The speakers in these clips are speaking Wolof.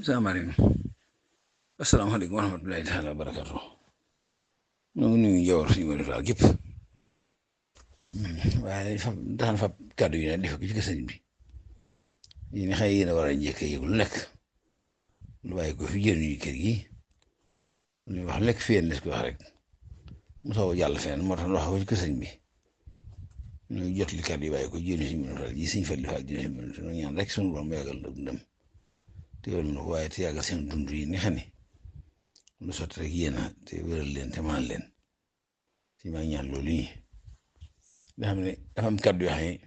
salaamaaleykum asalaamaaleykum wa rahmatulahi taala wa barakatu ñoo ngi nuyu Ndiawar suñu wàllu faal gépp waaye daan fa kàddu yi ne def ko ci sëñ bi yéen xëy yéen a war a njëkk a yëg lu nekk lu bàyyi ko fi jëriñu kër gi lu wax lekk fi yéen des ko wax rek mu soog a jàll fenn moo tax wax ko ci sëñ bi ñu jot li kàddu yi bàyyi ko jëriñu suñu wàllu faal ji suñu fàlli faal ji suñu ñaan rek suñu borom yàggal la dundam te yow na ko waaye te yàggal seen dund yi ni xam ne lu sotti rek yéen a te wéral leen te maan leen si maa ñaan loolu yi nga xam ne dafa am kàddu yoo xam ne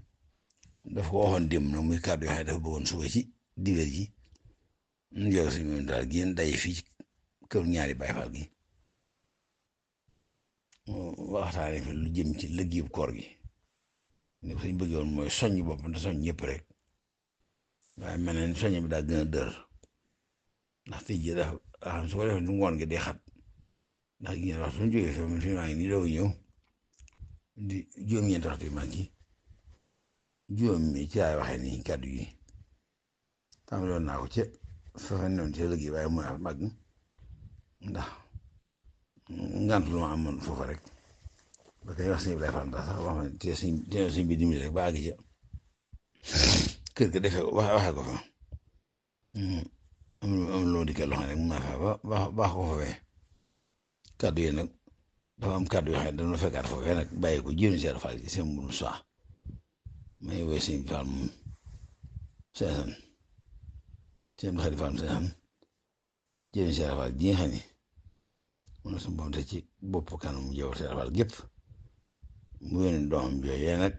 dafa ko waxoon démb nag muy kàddu yoo xam ne dafa bëggoon suba ci diwér ji ñu jox si moom daal génn day fii ci kër ñaari Baay Faal gi waxtaane fi lu jëm ci liggéeyu koor gi ne ko suñ bëggee woon mooy soññ boppam te soññ ñëpp rek waaye mel na ni soññ bi daa gën a dër ndax tey jii dafa xam su ko defee du ngoon gi day xat ndax gi ngeen wax suñu jógee fi maa ngi nii doog ñëw di juróom-ñeenti waxtu yu mag yi juróom mi ci laay waxee nii kàddu yi tàmbaloon naa ko ca fa noonu ci liggéey waaye mu mag ndax ngant lu ma amoon foofa rek ba kay wax sëñ bi lay faral ndax sax wax ma te sëñ bi dimbali rek ba àgg ca kër ga defee waxee ko fa am loo dikkee loo xam ne rek mun naa fa baax ko foofee kàddu yi nag dafa am kàddu yoo xam ne dañoo fekkaat foofee nag bàyyi ko jëriñ seen faal gi seen mbulu soix may woy sëñ faal moom seesan seen xarit faal seesan jëriñ seen faal ji nga xam ne mun na suñu boom te ci bopp kanam mu jaww seen faal gépp mu yónni doomam jooyee nag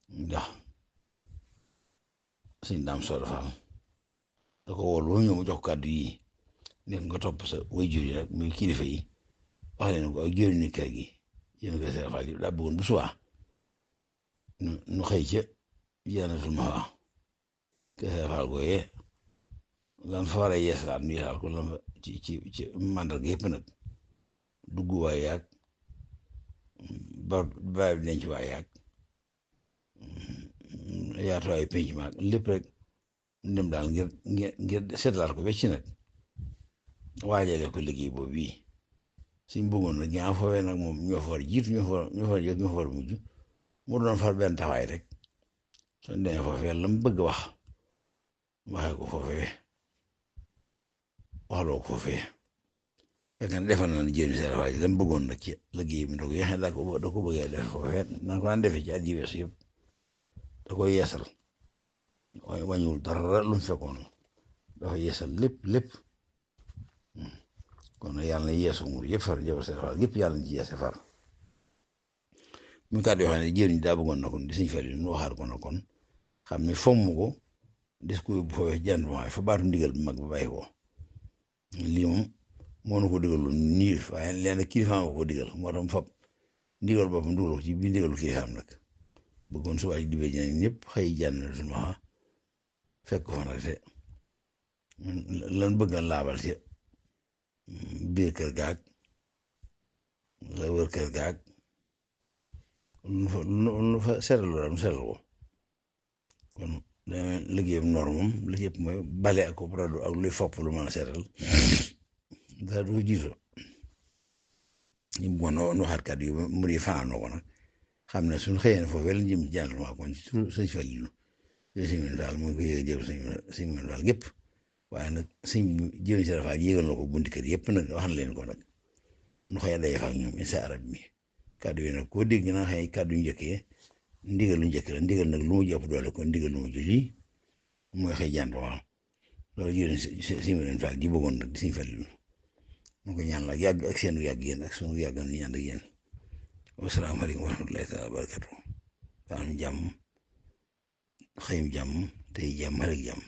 ndax suñ daam sooda faal da ko wóor lu ñëw mu jox kàddu yi nekk nga topp sa waajur yi nag muy kilifa yi wax leen ko ak jëriñu kër gi yéen ko seen faal yi daa bëggoon bu subaa nu xëy ca Jannatul Mahwa kër seen faal gooyee lan fa war a yeesalaat nu yeesalaat ko lan fa ci màndarga yëpp nag dugg waay yaag ba denc waay yaag yaatuwaayu penc maag lépp rek ndem daal ngir seetlaat ko wecc nag waajale ko liggéey boobu bii suñ bëggoon nag ñaa foofee nag moom ñoo fa war jiitu ñoo fa war jëkk ñoo fa war mujj mu doon far benn taxawaay rek soo demee foofee la mu bëgg wax waxee ko foofee waxloo ko foofee fekk na defal na jëriñ seen waay la mu bëggoon nag ci liggéey bi ndox yi xam ne da ko bëggee def foofee na ko daan defee ci at yi weesu yëpp da koy yeesal waaye wàññiwul dara lu mu fekkoon dafa yeesal lépp kon nag yàlla na yeesu nguur yëpp far jëf seen faal yëpp yàlla na ci yeese far mu kàddu yoo xam ne jëriñ daa bëggoon na kon di suñ fel yi nu waxaat ko na kon xam ne fomm ko des ko yóbbu foofee jant waaye fa baatu ndigal bu mag ba bàyyi ko lii moom moo na ko digal lu nii waaye leen kilifaam ko digal moo tax mu fab ndigal boppam dugal ko ci biir ndigalu kilifaam nag bëggoon suba ak dibee ji ñëpp xëy Jannatul Mahwa fekk ko fa nag te lan bëgg a laabal ci biir kër gaag la wër kër gaag lu fa seetal lu seetal ko kon liggéeyam normam li ci yëpp mooy bale ak ko produit ak luy fopp lu mën a seetal daa du ko jiito ñu bëggoon nu waxaat kàddu yi mu di fanaanoo ko nag xam ne suñu xëyee foofu la jëm ci Jannatul Mahwa kon ci sëñ Fallilu sëñ daal mu ngi ko yëg jël sëñ daal gépp waaye nag sëñ jëriñ si dafa yégal na ko bunti kër yëpp nag wax na leen ko nag nu xëy day fa ak ñoom insa arab mi kàddu yi nag koo dégg na xëy kàddu yu njëkkee ndigal lu njëkk la ndigal nag lu mu jàpp doole kon ndigal lu mu julli mooy xëy Jannatul Mahwa loolu jëriñ si ma leen faal ji bëggoon nag di sëñ Fallilu mu ko ñaan la yàgg ak seen yàgg yéen ak sunu yàgg nu ñaan ak yéen wasalaamaaleykum wa rahmatullahi taala wa barakatu am jàmm xëyum jàmm tey jàmm rek jàmm